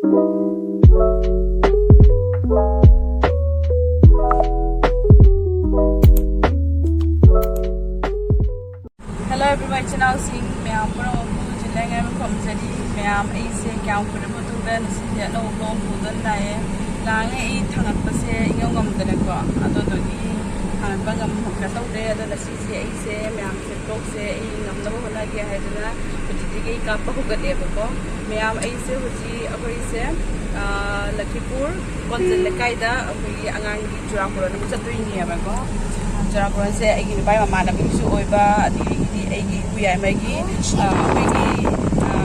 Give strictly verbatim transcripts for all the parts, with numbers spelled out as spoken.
Hello everyone, ꯏꯆꯤꯟ ꯏꯅꯥꯎꯁꯤꯡ ꯃꯌꯥꯝ ꯄꯨꯝꯅꯃꯛꯄꯨ ꯖꯤꯂꯦꯡ ꯍꯥꯏꯕ ꯈꯨꯔꯨꯝꯖꯔꯤ꯫ ꯃꯌꯥꯝ, ꯑꯩꯁꯦ ꯀꯌꯥꯝ ꯀꯨꯏꯔꯕ ꯃꯇꯨꯡꯗ ꯉꯁꯤꯁꯦ ꯑꯅꯧꯕ vlog ꯄꯨꯗꯨꯅ ꯂꯥꯛꯑꯦ꯫ ꯂꯥꯡꯉꯦ, ꯑꯩ ꯊꯥꯡꯒꯠꯄꯁꯦ ꯏꯉꯝ ꯉꯝꯗꯅꯀꯣ꯫ ꯑꯗꯨꯗꯨꯒꯤ ꯊꯥꯡꯒꯠꯄ ꯉꯝꯃꯛꯀꯗꯧꯗ꯭ꯔꯦ꯫ ꯑꯗꯣ ꯉꯁꯤꯁꯦ ꯑꯩꯁꯦ ꯃꯌꯥꯝꯁꯦ vlogꯁꯦ ꯑꯩ ꯉꯝꯅꯕ ꯍꯣꯠꯅꯒꯦ ꯍꯥꯏꯗꯅ ꯍꯧꯖꯤꯛꯇꯒꯤ ꯑꯩ ꯀꯥꯞꯄ ꯍꯧꯒꯠꯂꯦꯕꯀꯣ꯫ ꯃꯌꯥꯝ, ꯑꯩꯁꯦ ꯍꯧꯖꯤꯛ ꯑꯩꯈꯣꯏꯁꯦ, ꯑ, ꯂꯈꯤꯄꯨꯔ ꯀꯣꯟꯖꯟ ꯂꯩꯀꯥꯏꯗ ꯑꯩꯈꯣꯏꯒꯤ ꯑꯉꯥꯡꯒꯤ ꯆꯨꯔꯥꯀꯣꯔꯣꯟ ꯑꯃ ꯆꯠꯇꯣꯏꯅꯦꯕꯀꯣ꯫ ꯆꯨꯔꯥꯀꯣꯔꯣꯟꯁꯦ ꯑꯩꯒꯤ ꯅꯨꯄꯥꯒꯤ ꯃꯃꯥꯟꯅꯕꯤꯁꯨ ꯑꯣꯏꯕ, ꯑꯗꯒꯤꯗꯤ ꯑꯩꯒꯤ ꯏꯄꯨ ꯌꯥꯏꯃꯒꯤ, ꯑ, ꯑꯩꯈꯣꯏꯒꯤ, ꯑ,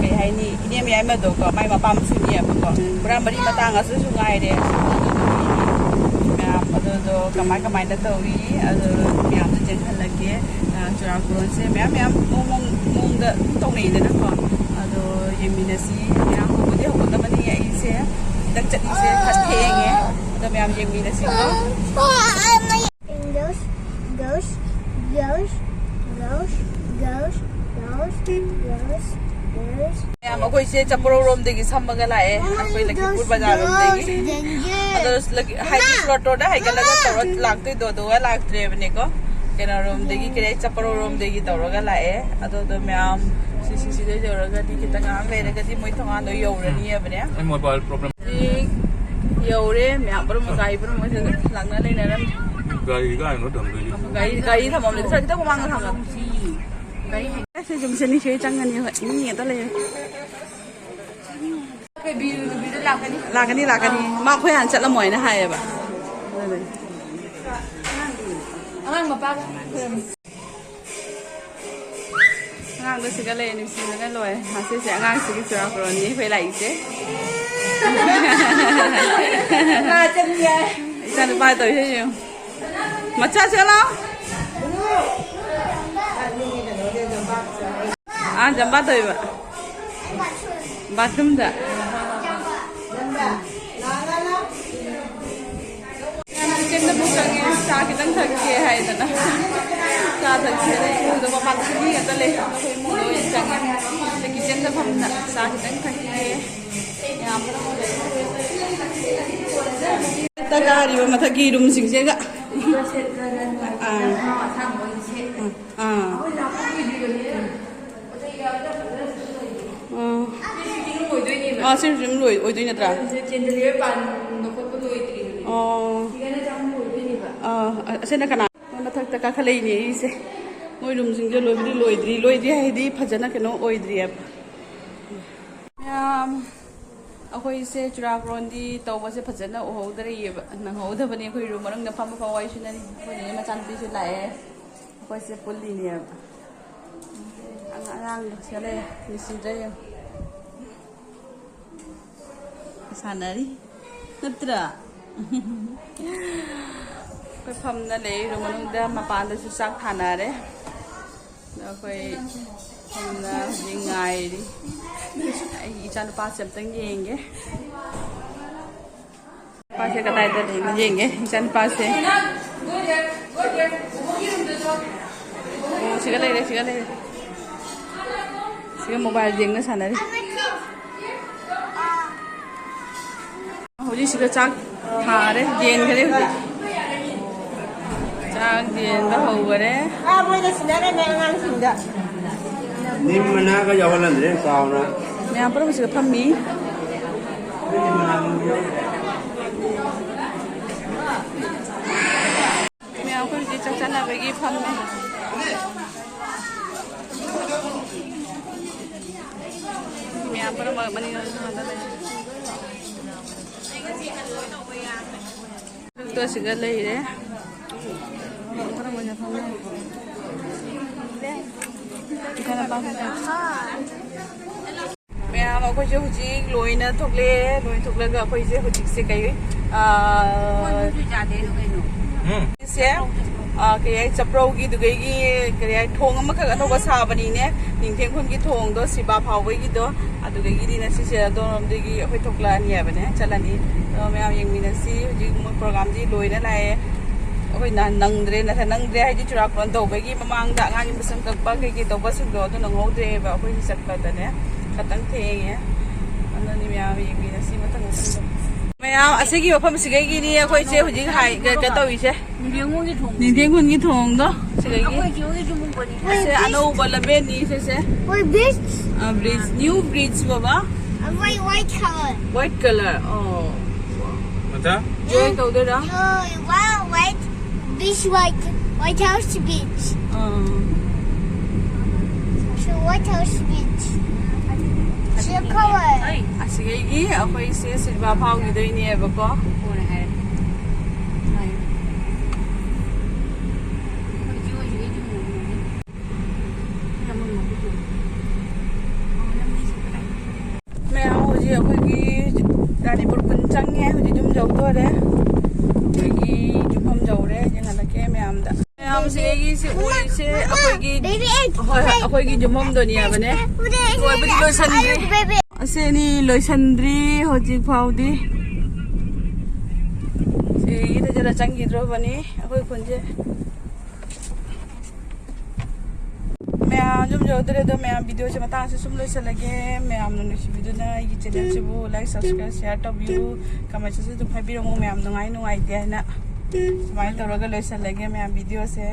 ꯀꯩ ꯍꯥꯏꯅꯤ, ꯏꯅꯦ ꯃꯌꯥꯏꯃꯗꯣꯀꯣ, ꯃꯥꯏ ꯃꯄꯥ ꯃꯁꯨꯅꯦꯕꯀꯣ꯫ ꯄꯨꯔꯥ ꯃꯔꯤ ꯃꯇꯥ ꯉꯥꯛꯇꯁꯨ ꯉꯥꯏꯔꯦ꯫ ꯃꯌꯥꯝ ꯑꯗꯨꯗꯣ ꯀꯃꯥꯏ ꯀꯃꯥꯏꯅ ꯇꯧꯔꯤ, ꯑꯗꯣ ꯃꯌꯥꯝꯗ ꯆꯦꯟꯍꯜꯂꯒꯦ꯫ ꯑ, ꯆꯨꯔꯥꯀꯣꯔꯣꯟꯁꯦ ꯃꯌꯥꯝ ꯃꯌꯥꯝ ꯃꯑꯣꯡ ꯃꯑꯣꯡ-, ꯃꯑꯣꯡꯗ ꯑꯗꯨꯝ ꯇꯧꯅꯩꯗꯅꯀꯣ꯫ ꯑꯗꯣ ꯌꯦꯡꯃꯤꯟꯅꯁꯤ꯫ ꯃꯌꯥꯝ ꯍꯧꯕꯗꯤ ꯍꯧꯒꯠꯂꯕꯅꯤ, ꯑꯩꯁꯦ ꯈꯤꯇꯪ ꯆꯠꯂꯤꯁꯦ ꯈꯔ ꯊꯦꯡꯉꯦ꯫ ꯑꯗꯣ ꯃꯌꯥꯝ ꯌꯦꯡꯃꯤꯟꯅꯁꯤꯀꯣ꯫ Goes, goes, goes, goes, goes, goes, goes, goes. ꯃꯌꯥꯝ, ꯑꯩꯈꯣꯏꯁꯦ ꯆꯠꯄꯔꯣꯔꯣꯝꯗꯒꯤ ꯁꯝꯃꯒ ꯂꯥꯛꯑꯦ, ꯑꯩꯈꯣꯏ ꯂꯈꯤꯄꯨꯔ ꯕꯖꯥꯔꯔꯣꯝꯗꯒꯤ꯫ ꯑꯗꯣ ꯂꯒꯤ-, ꯍꯥꯏꯗꯤ ꯁꯣꯔꯥꯇꯣꯔꯗ ꯍꯥꯏꯒꯠꯂꯒ ꯇꯧꯔ ꯂꯥꯛꯇꯣꯏꯗꯣ, ꯑꯗꯨꯒ ꯂꯥꯛꯇ꯭ꯔꯦꯕꯅꯦꯀꯣ꯫ ꯀꯩꯅꯣꯔꯣꯝꯗꯒꯤ, ꯀꯔꯤ, ꯆꯠꯄꯔꯣꯔꯣꯝꯗꯒꯤ ꯇꯧꯔꯒ ꯂꯥꯛꯑꯦ꯫ ꯑꯗꯣ, ꯑꯗꯣ ꯃꯌꯥꯝ ꯁꯤ, ꯁꯤ, ꯁꯤꯗ ꯌꯧꯔꯒꯗꯤ ꯈꯤꯇꯪ ꯉꯥꯏꯍꯥꯛ ꯂꯩꯔꯒꯗꯤ ꯃꯣꯏ ꯊꯣꯡꯒꯥꯟꯗꯣ ꯌꯧꯔꯅꯤꯕꯅꯦ꯫ ꯑꯩ mobile problem꯫ ꯍꯧꯖꯤꯛ ꯌꯧꯔꯦ꯫ ꯃꯌꯥꯝ ꯄꯨꯝꯅꯃꯛ, ꯒꯥꯔꯤ ꯄꯨꯝꯅꯃꯛ ꯁꯤꯗ ꯂꯥꯛꯅ ꯂꯩꯅꯔꯝꯃꯤ꯫ ꯒꯥꯔꯤ ꯀꯥꯏꯅꯣ ꯊꯝꯗꯣꯏꯁꯦ? ꯒꯥꯔꯤ, ꯒꯥꯔꯤ ꯊꯝꯐꯝꯗ ꯈꯔ ꯈꯤꯇꯪ ꯃꯃꯥꯡꯗ ꯊꯝꯃꯣ꯫ ꯒꯥꯔꯤ ꯍꯦꯛ-, ꯑꯁ, ꯌꯨꯝꯁꯦ ꯃꯤꯁꯦ ꯆꯪꯒꯅꯤ, ꯍꯣꯏ, ꯃꯤ ꯉꯥꯛꯇ ꯂꯩꯔꯦ꯫ ꯂꯥꯛꯀꯅꯤ, ꯂꯥꯛꯀꯅꯤ꯫ ꯃꯥ ꯑꯩꯈꯣꯏ ꯍꯥꯟꯅ ꯆꯠꯂꯝꯃꯣ ꯍꯥꯏꯅ ꯍꯥꯏꯌꯦꯕ꯫ ꯑꯗꯨꯅꯦ꯫ ꯑꯉꯥꯡ ꯃꯄꯥꯒ ꯈꯨꯔꯨꯝ-, ꯑꯉꯥꯡꯗꯣ ꯁꯤꯒ ꯂꯩ, ꯅꯨꯡꯁꯤꯕꯅ ꯂꯣꯏꯔꯦ꯫ ꯉꯁꯤꯁꯦ ꯑꯉꯥꯡꯁꯤꯒꯤ ꯆꯨꯔꯥꯀꯣꯔꯣꯟꯅꯤ ꯑꯩꯈꯣꯏ ꯂꯥꯛꯏꯁꯦ꯫ ꯏꯆꯥ ꯅꯨꯄꯥ ꯇꯧꯔꯤꯁꯦ ꯌꯦꯡꯉꯨ꯫ ꯃꯆꯥ ꯆꯠꯂꯣ꯫ ꯑꯥ, ꯖꯝꯕꯥ ꯇꯧꯔꯤꯕ꯫ ꯕꯥꯊꯔꯨꯝꯗ꯫ ꯀꯤꯆꯟꯗ ꯑꯃꯨꯛ ꯆꯪꯉꯦ, ꯆꯥ ꯈꯤꯇꯪ ꯊꯛꯀꯦ ꯍꯥꯏꯗꯅ꯫ ꯆꯥ ꯊꯛꯀꯦ ꯍꯥꯏꯗꯅ ꯏꯃꯨꯡꯗꯣ ꯃꯄꯥꯟ ꯈꯨꯟꯗꯤ ꯉꯥꯛꯇ ꯂꯩ꯫ ꯑꯩꯈꯣꯏ ꯏꯃꯨꯡꯗ ꯑꯣꯏꯅ ꯆꯪꯉꯦ꯫ ꯑꯗ ꯀꯤꯆꯟꯗ ꯐꯝꯅ ꯆꯥ ꯈꯤꯇꯪ ꯊꯛꯀꯦ꯫ ꯇ ꯀꯥꯔꯤꯕ ꯃꯊꯛꯀꯤ ꯔꯨꯝꯁꯤꯡꯁꯦꯒ꯫ ꯑꯥ꯫ ꯑꯥ꯫ ꯑꯥ꯫ ꯑꯥ, ꯁꯤ ꯍꯧꯖꯤꯛ ꯂꯣꯏ-, ꯑꯣꯏꯗꯣꯏ ꯅꯠꯇ꯭ꯔꯥ? ꯑꯣ꯫ ꯑꯥ, ꯑꯁꯤꯅ ꯀꯅꯥ? ꯃꯊꯛꯇ ꯀꯥꯈꯠꯂꯛꯏꯅꯦ ꯑꯩꯁꯦ꯫ ꯃꯣꯏ ꯔꯨꯝꯁꯤꯡꯁꯦ ꯂꯣꯏꯕꯨꯗꯤ ꯂꯣꯏꯗ꯭ꯔꯤ꯫ ꯂꯣꯏꯗ꯭ꯔꯤ ꯍꯥꯏꯗꯤ ꯐꯖꯅ ꯀꯩꯅꯣ ꯑꯣꯏꯗ꯭ꯔꯤꯑꯕ꯫ ꯃꯌꯥꯝ, ꯑꯩꯈꯣꯏꯁꯦ ꯆꯨꯔꯥꯀꯣꯔꯣꯟꯗꯤ ꯇꯧꯕꯁꯦ ꯐꯖꯅ ꯎꯍꯧꯗ꯭ꯔꯤꯑꯕ꯫ ꯅꯪꯍꯧꯗꯕꯅꯤ꯫ ꯑꯩꯈꯣꯏ ꯔꯨꯝ ꯃꯅꯨꯡꯗ ꯐꯝꯕ ꯐꯥꯎ ꯋꯥꯔꯤ ꯁꯤꯟꯅꯔꯤ꯫ ꯑꯩꯈꯣꯏ ꯅꯦꯅꯦ ꯃꯆꯥꯅꯨꯄꯤꯁꯨ ꯂꯥꯛꯑꯦ꯫ ꯑꯩꯈꯣꯏꯁꯦ ꯄꯨꯜꯂꯤꯅꯦꯕ꯫ ꯑꯉꯥꯡ-, ꯑꯉꯥꯡꯗꯣ ꯁꯤꯗ ꯂꯩꯔꯦ꯫ ꯅꯨꯡꯁꯤꯗ꯭ꯔꯥ ꯌꯦꯡꯉꯨ꯫ ꯁꯥꯟꯅꯔꯤ꯫ ꯅꯠꯇ꯭ꯔꯥ? ꯑꯩꯈꯣꯏ ꯐꯝꯅ ꯂꯩ ꯔꯨꯝ ꯃꯅꯨꯡꯗ, ꯃꯄꯥꯟꯗꯁꯨ ꯆꯥꯛ ꯊꯥꯅꯔꯦ꯫ ꯑꯗꯣ ꯑꯩꯈꯣꯏ ꯐꯝꯅ ꯍꯧꯖꯤꯛ ꯉꯥꯏꯔꯤ꯫ ꯑꯩꯒꯤ ꯏꯆꯥꯅꯨꯄꯥꯁꯦ ꯑꯝꯇꯪ ꯌꯦꯡꯒꯦ꯫ ꯅꯨꯄꯥꯁꯦ ꯀꯗꯥꯏꯗ ꯂꯩꯅꯣ ꯌꯦꯡꯒꯦ, ꯏꯆꯥ ꯅꯨꯄꯥꯁꯦ꯫ ꯑꯣ, ꯁꯤꯒ ꯂꯩꯔꯦ, ꯁꯤꯒ ꯂꯩꯔꯦ꯫ ꯁꯤꯒ ꯃꯣꯕꯥꯏꯜ ꯂꯤꯖꯦꯟꯒ ꯁꯥꯟꯅꯔꯤ꯫ ꯍꯧꯖꯤꯛ ꯁꯤꯒ ꯆꯥꯛ ꯊꯥꯔꯦ, ꯌꯦꯟꯈꯔꯦ ꯍꯧꯖꯤꯛ꯫ ꯆꯥꯛ ꯌꯦꯟꯕ ꯍꯧꯈꯔꯦ꯫ ꯑꯥ, ꯃꯣꯏꯗ ꯁꯤꯟꯅꯔꯝꯃꯦ ꯑꯉꯥꯡꯁꯤꯡꯗ꯫ ꯅꯤꯝ ꯃꯅꯥꯒ ꯌꯥꯎꯍꯜꯂꯝꯗ꯭ꯔꯦ, ꯆꯥꯎꯅ꯫ ꯃꯌꯥꯝ ꯄꯨꯝꯅꯃꯛꯁꯤꯗ ꯐꯝꯃꯤ꯫ ꯃꯌꯥꯝ ꯑꯩꯈꯣꯏ ꯍꯧꯖꯤꯛ ꯆꯥꯛ ꯆꯥꯅꯕꯒꯤ ꯐꯝꯃꯦ꯫ ꯃꯌꯥꯝ ꯄꯨꯝꯅꯃꯛ ꯃꯅꯤꯡꯂꯣꯝꯗ ꯂꯩ꯫ ꯗꯣꯛꯇꯔꯁꯤꯒ ꯂꯩꯔꯦ꯫ ꯃꯌꯥꯝ ꯑꯩꯈꯣꯏꯁꯦ ꯍꯧꯖꯤꯛ ꯂꯣꯏꯅ ꯊꯣꯛꯂꯛꯑꯦ꯫ ꯂꯣꯏꯅ ꯊꯣꯛꯂꯒ ꯑꯩꯈꯣꯏꯁꯦ ꯍꯧꯖꯤꯛꯁꯦ ꯀꯩ, ꯑꯥ, ꯁꯦ, ꯑꯥ, ꯀꯩ ꯍꯥꯏ, ꯆꯞꯄ꯭ꯔꯧꯒꯤꯗꯨꯒꯩꯒꯤ ꯀꯔꯤ ꯍꯥꯏ, ꯊꯣꯡ ꯑꯃꯈꯛ ꯑꯅꯧꯕ ꯁꯥꯕꯅꯤꯅꯦ, ꯅꯤꯡꯊꯦꯝ ꯈꯨꯟꯒꯤ ꯊꯣꯡꯗꯣ, ꯁꯤꯕꯥ ꯐꯥꯎꯕꯒꯤꯗꯣ, ꯑꯗꯨꯗꯒꯤꯗꯤꯅꯦ ꯁꯤꯁꯦ ꯑꯗꯣꯝꯗꯒꯤ ꯑꯩꯈꯣꯏ ꯊꯣꯛꯂꯛꯑꯅꯤ ꯍꯥꯏꯕꯅꯦ, ꯆꯠꯂꯅꯤ꯫ ꯑꯗꯣ ꯃꯌꯥꯝ ꯌꯦꯡꯃꯤꯟꯅꯁꯤ꯫ ꯍꯧꯖꯤꯛ ꯃꯣꯏ ꯄ꯭ꯔꯣꯒꯥꯝꯗꯤ ꯂꯣꯏꯅ ꯂꯥꯛꯑꯦ꯫ ꯑꯩꯈꯣꯏ ꯅꯍꯥꯟ ꯅꯪꯗ꯭ꯔꯦ, ꯅꯍꯥꯟ ꯅꯪꯗ꯭ꯔꯦ ꯍꯥꯏꯗꯤ ꯆꯨꯔꯥꯀꯣꯔꯣꯟ ꯇꯧꯕꯒꯤ ꯃꯃꯥꯡꯗ ꯑꯉꯥꯡꯒꯤ ꯃꯁꯝ ꯀꯛꯄ ꯀꯩꯀꯩ ꯇꯧꯕꯁꯤꯡꯗꯣ ꯑꯗꯨ ꯅꯪꯍꯧꯗ꯭ꯔꯦꯕ꯫ ꯑꯩꯈꯣꯏꯁꯤ ꯆꯠꯄꯗꯅꯦ ꯈꯇꯪ ꯊꯦꯡꯉꯦ꯫ ꯑꯗꯨꯅꯤ ꯃꯌꯥꯝ ꯌꯦꯡꯃꯤꯟꯅꯁꯤ ꯃꯊꯪ ꯃꯊꯪꯗ꯫ ꯃꯌꯥꯝ ꯑꯁꯤꯒꯤ ꯃꯐꯝꯁꯤꯗꯒꯤꯅꯤ ꯑꯩꯈꯣꯏꯁꯦ ꯍꯧꯖꯤꯛ ꯍꯥꯏ ꯀꯩꯅꯣ ꯇꯧꯔꯤꯁꯦ꯫ ꯅꯤꯡꯊꯦꯡ ꯈꯨꯟꯒꯤ ꯊꯣꯡꯗꯣ ꯁꯤꯗꯒꯤ꯫ ꯑꯩꯈꯣꯏ ꯆꯦ ꯍꯣꯏꯒꯤ ꯖꯨꯃꯨꯡꯕꯅꯤ꯫ ꯑꯁꯦ ꯑꯅꯧꯕ ꯂꯝꯕꯦꯟꯅꯤ ꯁꯤꯁꯦ꯫ Wait, bridge? Bridge, new bridge ꯕꯕꯥ꯫ Wait, white color. White colour. ꯑꯣ꯫ ꯃꯊꯪ? ꯖꯣꯏꯟ ꯇꯧꯗꯣꯏꯔꯥ? Joy, wow, white beach, white, White House Beach. ꯑꯥ꯫ So White House Beach. Same color. ꯑꯁꯤꯗꯒꯤ ꯑꯩꯈꯣꯏꯁꯦ ꯁꯤꯜꯚꯥ ꯐꯥꯎꯈꯤꯗꯣꯏꯅꯦꯕꯀꯣ꯫ ꯃꯌꯥꯝ ꯍꯧꯖꯤꯛ ꯑꯩꯈꯣꯏꯒꯤ ꯔꯥꯅꯤꯄꯨꯔ ꯈꯨꯟ ꯆꯪꯉꯦ꯫ ꯍꯧꯖꯤꯛ ꯌꯨꯝ ꯌꯧꯗꯣꯔꯦ꯫ ꯑꯩꯈꯣꯏꯒꯤ ꯌꯨꯝꯐꯝ ꯌꯧꯔꯦ꯫ ꯌꯦꯡꯍꯜꯂꯛꯀꯦ ꯃꯌꯥꯝꯗ꯫ ꯃꯌꯥꯝꯁꯦ ꯑꯩꯒꯤꯁꯦ ꯎꯔꯤꯁꯦ ꯑꯩꯈꯣꯏꯒꯤ, ꯍꯣꯏ, ꯍꯣꯏ, ꯑꯩꯈꯣꯏꯒꯤ ꯌꯨꯝꯐꯝꯗꯣꯅꯤ ꯍꯥꯏꯕꯅꯦ꯫ ꯂꯣꯏꯕꯗꯤ ꯂꯣꯏꯁꯟꯗ꯭ꯔꯤ꯫ ꯑꯁꯦꯅꯤ ꯂꯣꯏꯁꯟꯗ꯭ꯔꯤ ꯍꯧꯖꯤꯛ ꯐꯥꯎꯗꯤ꯫ ꯁꯤꯒꯤꯗ ꯆꯠꯂ ꯆꯪꯈꯤꯗ꯭ꯔꯣꯕꯅꯤ ꯑꯩꯈꯣꯏ ꯈꯨꯟꯁꯦ꯫ ꯃꯌꯥꯝ ꯌꯨꯝ ꯌꯧꯗ꯭ꯔꯦ ꯑꯗꯣ ꯃꯌꯥꯝ ꯚꯤꯗꯤꯑꯣꯁꯦ ꯃꯇꯥꯡꯁꯦ ꯁꯨꯝ ꯂꯣꯏꯁꯤꯜꯂꯒꯦ꯫ ꯃꯌꯥꯝꯅ ꯅꯨꯡꯁꯤꯕꯤꯗꯨꯅ ꯑꯩꯒꯤ ꯆꯦꯅꯦꯜꯁꯤꯕꯨ ꯂꯥꯏꯛ, ꯁꯕꯁꯀ꯭ꯔꯥꯏꯕ, ꯁꯤꯌꯥꯔ ꯇꯧꯕꯤꯌꯨ꯫ ꯀꯃꯦꯟꯁꯤꯁꯨ ꯑꯗꯨꯝ ꯍꯥꯏꯕꯤꯔꯝꯃꯨ ꯃꯌꯥꯝ ꯅꯨꯡꯉꯥꯏ ꯅꯨꯡꯉꯥꯏꯇꯦ ꯍꯥꯏꯅ꯫ ꯁꯨꯃꯥꯏꯅ ꯇꯧꯔꯒ ꯂꯣꯏꯁꯤꯜꯂꯒꯦ ꯃꯌꯥꯝ ꯚꯤꯗꯤꯑꯣꯁꯦ꯫